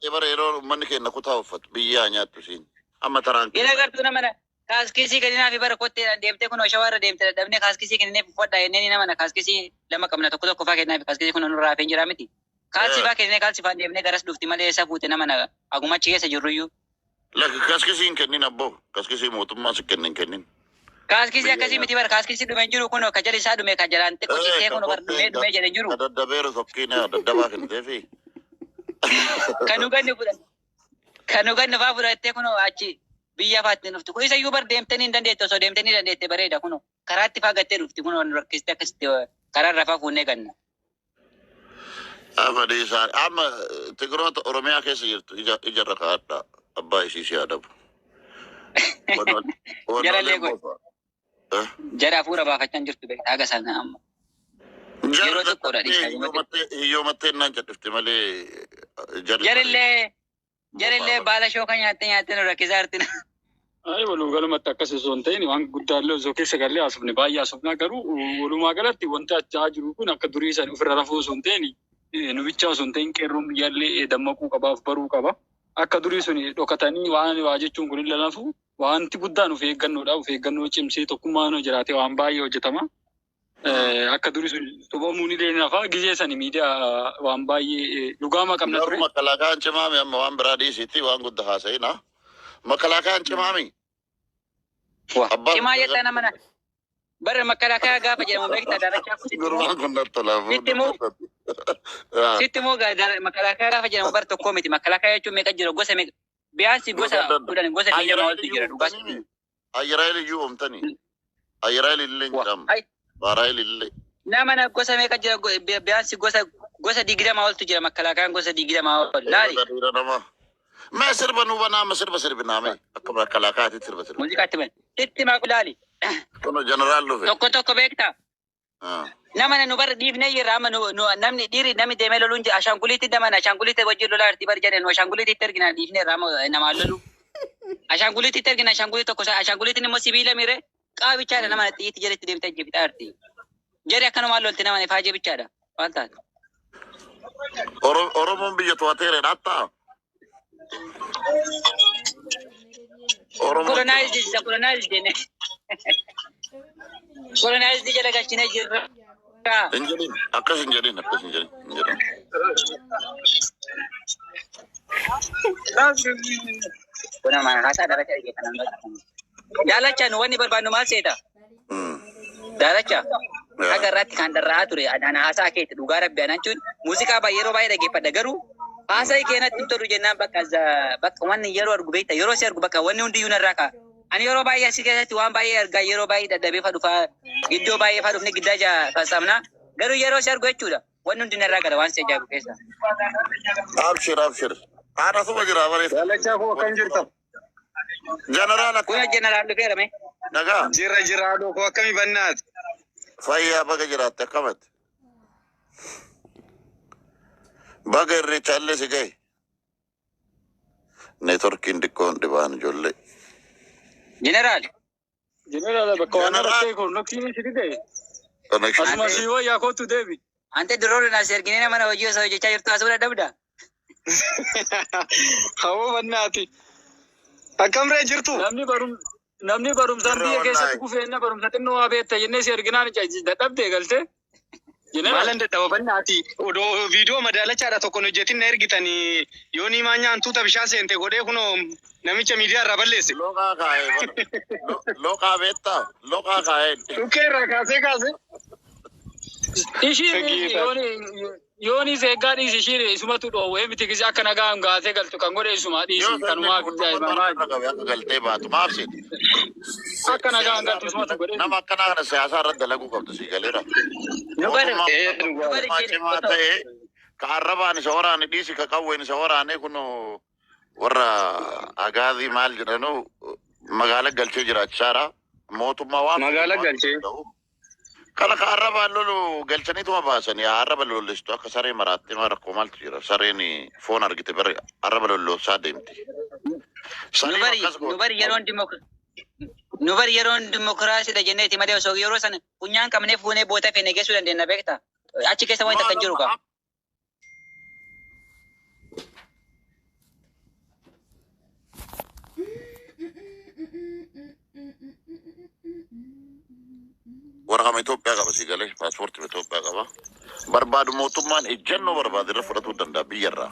Dhaabattee bara yeroo uummanni keenya kutaa uffatu biyyaa nyaattu siin. Amma taraan Ina gartuu nama kaaskisii kenninaafi bara kotteedhaan deemtee kun shawaa irra deemte dadhabnee kaaskisii kennineef uffadhaa jennee nama na kaaskisii lama qabna tokko tokko faa kennaafi kaaskisii kun nurraa hafee jira miti. Kaalsii faa kenninee kaalsii faa deemnee garas dhufti malee eessa fuute nama na haguma achi keessa jirruyyuu. Lakki kaskisii hin kennin abboo. Kaskisii mootummaa si kennin kennin. Kaaskisii akkasii miti bara kaaskisii dhume hin jiru kun ka jala isaa dhume ka jalaan xiqqoo citee kun bar dhumee dhumee jedhe hin jiru. Ka daddabeeru tokkiin daddabaa kenniteefi. Kan nu ganni fudha. Kan nu ganni faa fudhattee kun achi biyya faatti dhufti. Kun isayyuu bar deemtanii hin dandeette osoo deemtanii dandeette bareeda kun karaatti faa gattee dhufti kun nu rakkiste akkasitti karaa irra faa fuunnee ganna. Amma dhiisaa amma Tigiroota Oromiyaa keessa jirtu ija ijarra kaa'adha. Abbaa isii si adabu. Jarallee godhe. Jara hafuura baafachaa hin jirtu beektaa haga sana amma. Yeroo xiqqoodha dhiisaa. Hiyyoomattee naan cadhifte malee jarri Jarillee jarillee baala shooka nyaattee nyaattee nu rakkisaa jirti. Ay, waluu galumatti akkas osoo hin ta'in waan guddaallee osoo keessa gallee haasofne baay'ee haasofnaa garuu walumaa galatti wanti achaa jiru kun akka durii san ofirra rafuu osoo hin ta'in nu bichaa osoo hin ta'in qeerroon biyyaallee dammaquu qabaaf baruu qaba. Akka durii sun dhokatanii waan waa jechuun kun hin lalafu wanti guddaan of eeggannoodha. Of eeggannoo cimsee tokkummaan jiraate waan baay'ee hojjetama. Akka durii sun sobamuun illee nafa gizee sani miidiyaa waan baay'ee dhugaama qabna Garuu ture. makalaakaan cimaami amma waan biraa dhiisitti waan guddaa haasa'ina. Makalaakaan cimaami. Abbaan Cimaa jettaa nama na. Bara makalaakaa gaafa jedhamu beektaa daarachaa kun sitti moo Gurbaan kun natti tolaa. Sitti moo sitti moo makalaakaa gaafa jedhamu bara tokkoo miti makalaakaa jechuun meeqa jira gosa meeqa biyaansi gosa 10 gosa 20 oltu jira dhugaas. Ayyiraayil iyyuu oomtanii. Ayyiraayil illee hin jedhamu. Ay Baaraayil illee. nama na gosa meeqa jira biyaansi gosa gosa 20 oltu jira makalaakaan gosa 20 ol laali. Dhiira namaa. Mee sirba nu banaa amma sirba sirbinaa mee akka makalaakaatti sirba sirba. Muuziqaatti bane sitti maa laali. Kun jeneraal dhufe. Tokko tokko beektaa. Nama na nu bara dhiifnee jirra amma nu namni dhiirri namni deemee loluun jira ashaanguliitti nama na ashaanguliitti wajjin lolaa jirti bari jedhan nu ashaanguliitti ergina dhiifnee irra amma namaan lolu. Ashaanguliitti ergina ashaangulii tokko ashaanguliitiin immoo sibiila miire qaabichaadha nama na xiyyiitti jalatti deemtee ajjeefixaa jirti. Jari akkanumaan lolti nama ifaajee bichaadha waan taate. Oromoon biyya to'ateera dhaattaa. Oromoon Colonized is colonized jenne. Colonized jala galchinee jirra. Hin jedhin akkas hin jedhin akkas hin jedhin hin jedhin. Kuna mana haasaa daraja dhaggeeffannaan Daalacha nu wanni barbaannu maal seeta? Daalacha haga irratti kan dharra'aa ture ana haasaa keetti dhugaa rabbi anaan jechuun muuziqaa baay'ee yeroo baay'ee dhaggeeffadha garuu haasaa kee natti hin tolu jennaan bakka bakka wanni yeroo argu beekta yeroo si argu bakka wanni hundiyyuu narraa ka'a. Ani yeroo baay'ee asii keessatti waan baay'ee argaa yeroo baay'ee dadhabee fa dhufaa iddoo baay'ee fa dhufne giddaa jaa fassamna garuu yeroo si argu jechuudha wanni hundi narraa gala waan si ajaa'ibu keessa. Abshir abshir. Haadha suma jira bareef. Jaalachaa koo akkam jirta? Jeneraal Kun akkam. jeneraal dhufeera mee? Nagaa. Jirra jirra haadhoo koo akkami bannaati? Fayyaa baga jiraatte akkamatti. Baga irreechaallee si gahe. Neetworkiin xiqqoon dhibaan ijoollee. Jeneraal. Jeneraal bakka waan Jeneraal. argattee konnoksiin si dide. Connection. Asuma si wayyaa kootu deebi. Ante duroon as erginee nama na hojii osoo hojjechaa jirtu asuu dadhabda. Hawoo bannaati. Akkam ree jirtu? Namni barum namni barumsaan Jirra biyya keessatti wallaahi. kufeenna barumsa xinnoo waa beekta jennee si erginaan dadhabdee galte. Jeneraal. Maalan dadhaba bannaati. Odoo viidiyoo madaalachaadha tokkoon hojjetin na ergitanii yoo ni maa nyaantuuta bishaan seente godhee kunoo namicha miidiyaa irraa balleesse. Loqaa kaa'ee bara. Loqaa beektaa? Loqaa kaa'ee. Dhukkee irraa kaasee kaasee. Ishiin yooni seeggaa dhiisi ishiin isumatu dhoowwee miti gisi akka nagaan gaatee galtu kan godhe isuma dhiisi Yoo kanumaaf mootummaa irra qabe akka galtee baatu maaf seeti? akka nagaan galtu isumatu godhe. Nama akkanaa kana siyaasaa irratti dalaguu qabdu si galeera. Nu bara Mootummaa cimaa ta'e ka arrabaan isa waraane dhiisi ka qawween isa waraane kun warra agaazii maal jedhanu magaala galchee jiraachisaadha. Mootummaa waan Magaala galchee. Kana ka arrabaan lolu galchaniituma baasanii arraba lollistu akka saree maraattee maa rakkoo maaltu jira sareen foon argite bari arraba lollosaa deemti. Nu Saniif bari akkas nu goota. bari yeroon nu bari yeroon dimokiraasiidha jenneeti malee osoo yeroo sana funyaan qabnee fuunee boota feene geessuu dandeenya beektaa. Achi keessa wanti akka hin jiru qaba. Waraqama Itoophiyaa qaba si galee paaspoortii Itoophiyaa qaba. Barbaadu mootummaan ejjennoo barbaade irra fudhatuu danda'a biyyarraa.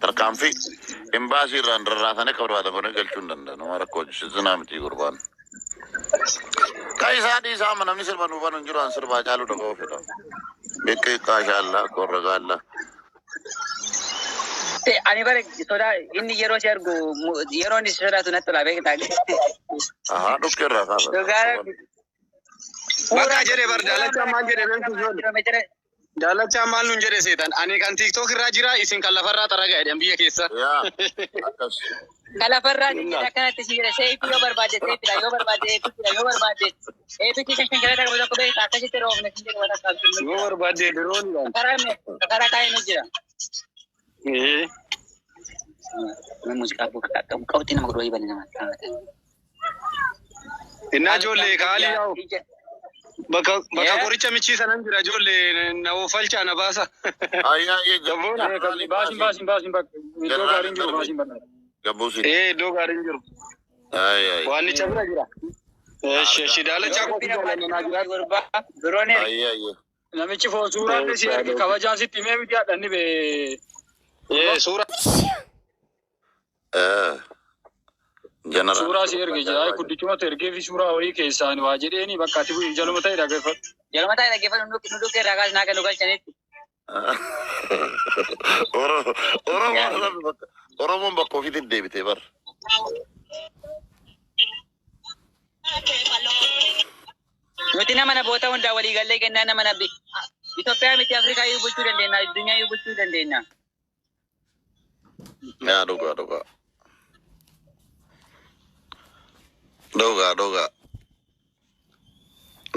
Tarkaanfii imbaasii irraan rarraasanii akka barbaadan godhanii galchuu hin danda'an. Nama rakkoo zinaa miti gurbaan. Kan isaa dhiisaa amma namni sirba nuuf banu hin jiru an sirbaa caaluu dhaga'uu fedha. Beekee qaashaallaa korra gaallaa. Ani bara sodaa inni yeroo si argu yeroo inni si sodaatu natti tola beektaa. Ahaa dhukkee irraa kaasa. Dhugaa Rabbi. Bakka jedhe bar daalachaa maal jedhe beektu ijoollee. Daalachaa maal nun jedhe seetan ani kan TikTok irraa jira isin kan lafarraa xaragaa jedhan biyya keessa. Yaa akkas. Kalafarraa si jedha akkanatti si jedha seefii yoo barbaadde seefiidha yoo barbaadde eefiidha yoo barbaadde eefichi shan shan shanata qabu tokko beektaa akkasitti roobne si jedha wata qabdu. Yoo barbaadde dirooniidhaan. Karaa kaa'ee nu jira. Muuziqaa qabxii nama godhu wayii nama. Innaa ijoollee kaalii yaa'u. Bakka bakka qoricha michiisanan jira ijoollee na oofalchaa na baasa. Ayyaa Gabboona. Baasin baasin baasin bakka iddoo gaariin jiru baasin bakka. Gabbuusi. Iddoo gaariin jiru. Ayyaa. Waannicha bira jira. Eshi eshi daalachaa kootu jaalanna naa jiraatu. Biroon Ayyaa. Namichi suuraan si erge kabajaan sitti himee miti haadhanni bee. Suura. Jeneraal. Suuraa si erge jira. Guddichumatu ergee fi suuraa horii keessaan waa jedheeni bakka ati bu'ii jaluma ta'e dhaggeeffadhu. Jaluma ta'e dhaggeeffadhu nu dhukkee irraa kaas naa kennu galchanitti. Oromoon bakka ofiitti deebitee bar. Nuti nama naboota hundaa walii gallee kennaa nama nabbi. Itoophiyaa miti Afrikaa iyyuu bulchuu dandeenya addunyaa iyyuu bulchuu dandeenya. Yaa dhugaa dhugaa. Dhugaa dhugaa.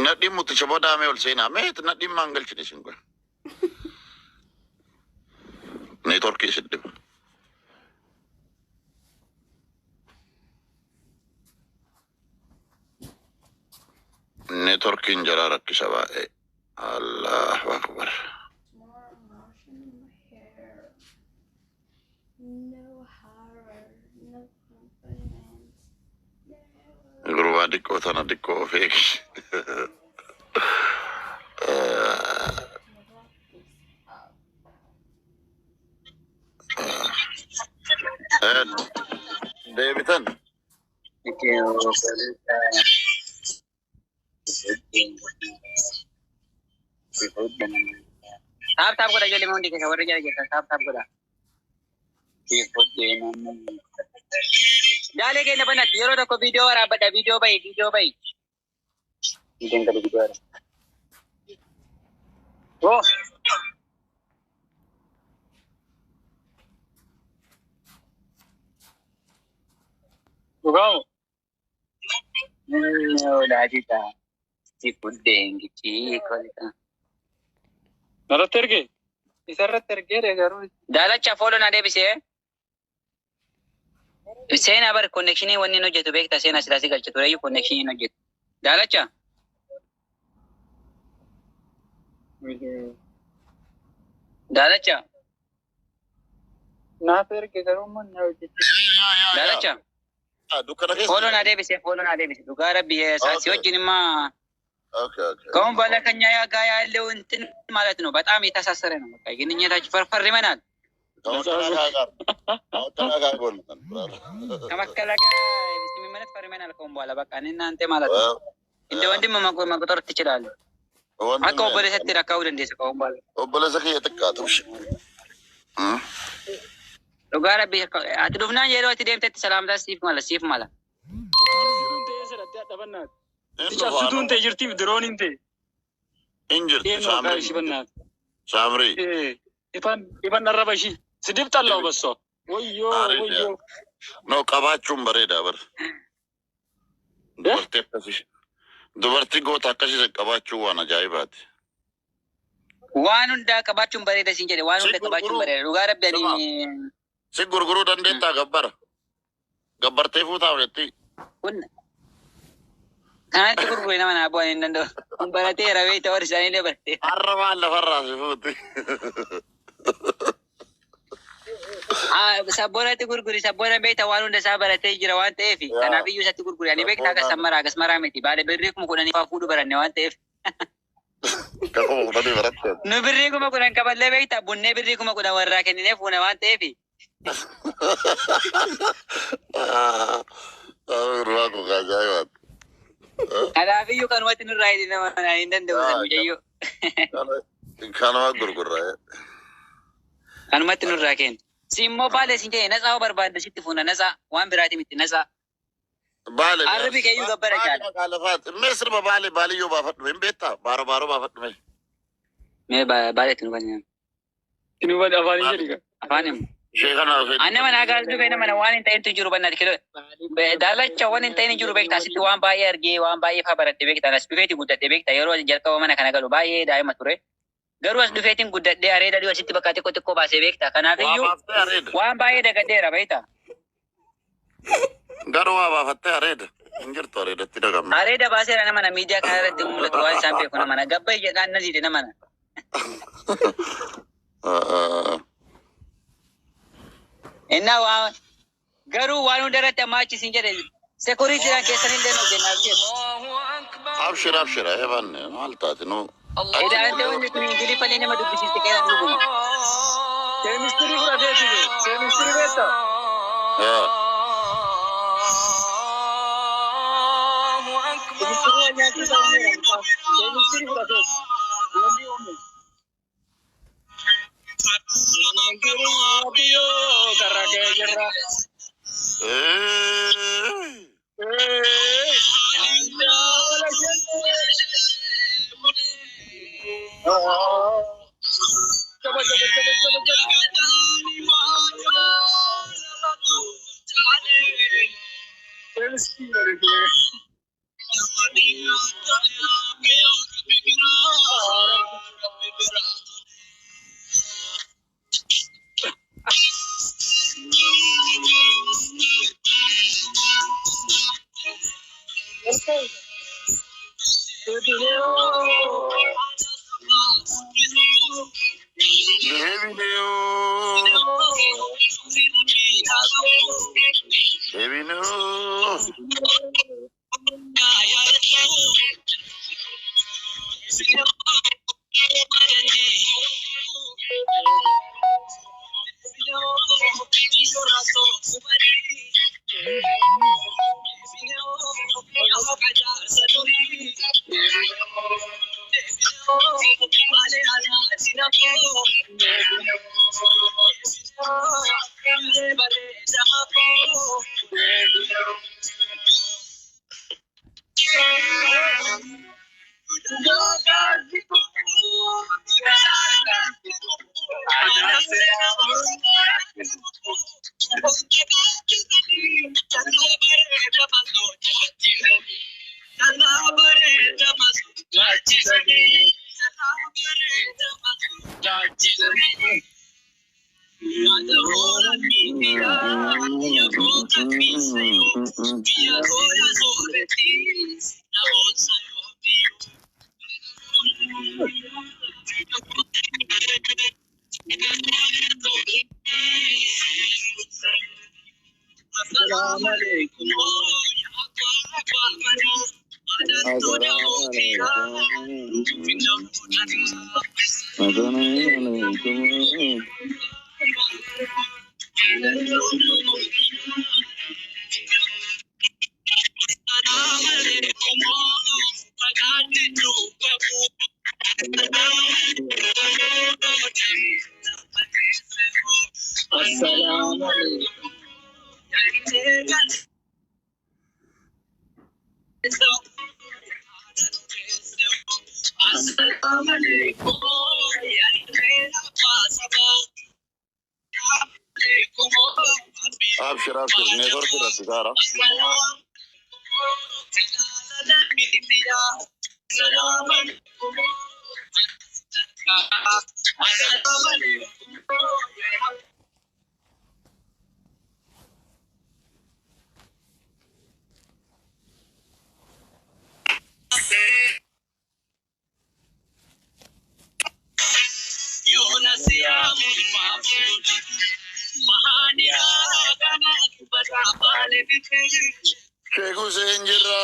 Nadhiin muticha booda ol seenaa meet nadhiin maan galchine isin kun. Neetworkii isin dhiba. Neetworkiin jaraa rakkisa baay'ee. Allahu akbar. More motion in my hair. No horror, no components. No. Gurbaa xiqqoo tana xiqqoo of eegi. Wrap this up. Deebitan. Taap taap godha ijoollee hundi keessa warri jala jirtan taap taap godha. Jaalee keenya banatti yeroo tokko viidiyoo waraabbadha viidiyoo bahi viidiyoo bahi. Oh. Dhugaamu. Olaajita. Si fuddeen gichii kolita. Narratti erge. Isarratti ergeera garuu Daalacha fooloo na deebisee. Seenaa bar konnekshinii wanni hin hojjetu beekta seenaa silaasii galcha tureyyuu konnekshinii hin hojjetu. Daalacha. Daalacha. Naaf erge garuu immoo na hojjechiisa. Daalacha. Dukkana keessa. Fooloo na deebisee fooloo na deebise dhugaa rabbi si wajjin immaa Okay, okay. ከአሁን በኋላ ከኛ ጋር ያለው እንትን ማለት ነው በጣም የተሳሰረ ነው። በቃ ግንኙነታችን ፈርፈርመናል። ከመከላከያ ጋር ከመከላከያ ጎን ነን። ከመከላከያ ስምምነት ፈርመናል። ከአሁን በኋላ በቃ እኔ እናንተ ማለት ነው እንደ ወንድም መቆጠር ትችላለህ። Akka obboleessatti rakkaa'uu dandeessa ከአሁን በኋላ Obboleessa kiyya xiqqaatu. Dhugaa rabbi ati dhufnaan yeroo ati deemtetti salaamtaa siif mala siif mala. Cabsituun ta'ee sadhattee hadhabannaati. Cabsituun ta'e jirtiif dirooniin ta'e. Injirti Eenyu maqaa ishii saamrii. bannaati. Saamrii. Ifan ifan arraba ishii. Sidib xallaa'u bassoo. Wayyoo wayyoo. No qabaachuun bareedaa bar. Dubartii akkasii. Dubartii goota akkasii qabaachuu waan ajaa'ibaati. Waan hundaa qabaachuun bareeda siin jedhe waan hunda qabaachuun bareeda dhugaa rabbi ani Si gurguruu dandeettaa gabbara. Gabbartee fuutaaf jetti. Kun kanatti gurgure nama naa bu'an hin danda'u. Kun barateera beekta warri isaaniillee barateera. Har'a maal lafarraa si fuuti. Sabboonatti gurguri sabboona beekta waan hunda isaa baratee jira waan ta'eef Yaa. Kanaaf iyyuu isatti gurguri ani beekta akkas maraa akkas maraa miti baala birrii 10,000 faa fuudhu baranne waan ta'eef. Ka 10,000 baratte. Nu birrii 10,000 qaballee beektaa bunnee birrii 10,000 warraa kenninee fuuna waan ta'eef. Gurbaa kun ajaa'ibaati. Kanaafiyyuu kanumatti nurraa hidhi nama hin danda'u san mucayyoo. Kanuma gurgurraa. Kanumatti nurraa kenna. Si immoo baalee siin jedhe natsaa barbaadde sitti fuuna natsaa waan biraati miti natsaa. Baale. Arrabi keeyyuu gabbara Baale jaala. maqaa lafaati. Mee sirba baale baaliyyoo baafadhu hin beektaa? Baaro baaroo baafadhu mee. Mee baaleetti nu banee. Inni bade afaan hin jedhi. Afaan himu. Ishee kana Ani mana agaas dhufee nama waan hin ta'intu jiru bannaati kiloo. Daalacha waan hin ta'in jiru beektaa asitti waan baay'ee argee waan baay'ee faa baradhe beektaa as dhufeeti guddadhe beektaa yeroo jalqaba mana kana galu baay'ee daa'ima ture. Garuu as dhufeetiin guddadhee areeda dhiyoo asitti bakka xiqqoo xiqqoo baasee beektaa Waa kanaafiyyuu baaftee areeda. waan baay'ee dagadheera beektaa. Garuu waa baafattee areeda. Hin jirtu areedatti dagamne. Areeda baaseera nama na miidiyaa kana irratti mul'atu waan isaan beeku nama na gabba jedhaan na ziide nama na. Innaa waan garuu waan hunda irratti amma achi siin jedhe sekuriitiidhaan keessanillee nu jennaaf jedhu. Abshir abshir eebanne maal taate nu. Idaante wanni kun ingiliffallee nama dubbisiiste keessa dhuguma. Keemistirii fudhateeti. Keemistirii beektaa? Keemistirii waan nyaachuu ta'uu Keemistirii fudhateeti. Wanti uume. Biyyoo karra kee jirra. Deebinuu. Abshir abshir neetworkii irratti saara. Sheek Hussein jirra.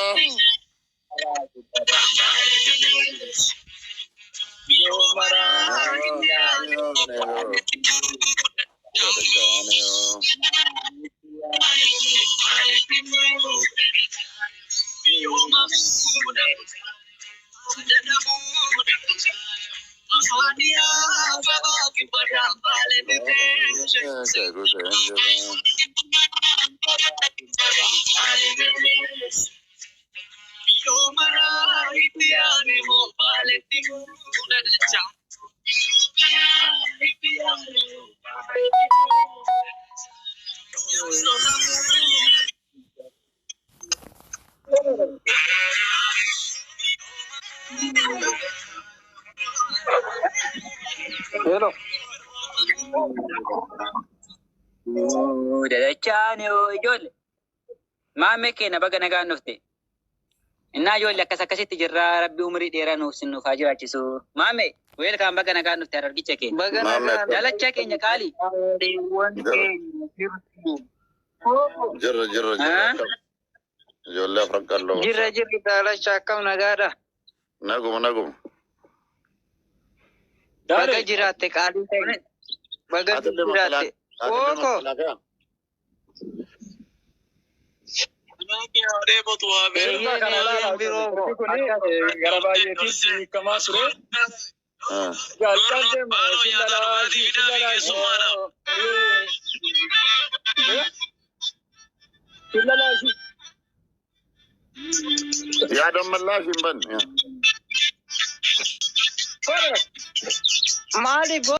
Hello. Dadachaan ijoollee. Maammee keenya baga nagaan dhufte. Innaa ijoollee akkas akkasitti jirraa rabbi umurii dheeraa nuuf sin nuuf haa jiraachisu. Maammee weelkaan baga nagaan dhufte harargicha keenya. Baga Maammee nagaan Daalachaa keenya qaalii. Qaaliiwwan keenya jirtu. Jirra jirra jirra Ah? akkam. Ijoollee afran qalloo. Jirra jirri daalacha akkam nagaadha. Naguma naguma. Baga Daale jiraatte qaalii keenya. Baga Atillee jiraatte. makalaa. Atillee Ooko. makalaakaa. Sirba Eeyyeen kana eeyyeen ilaalaa biroo sirbi koo. kun Akkas. gara baay'eetitti hiikamaa ture. Ah. Jaalchaan sillalaashi sillalaashi sillalaashi. Yaada mallaash hin banne. Maali boo?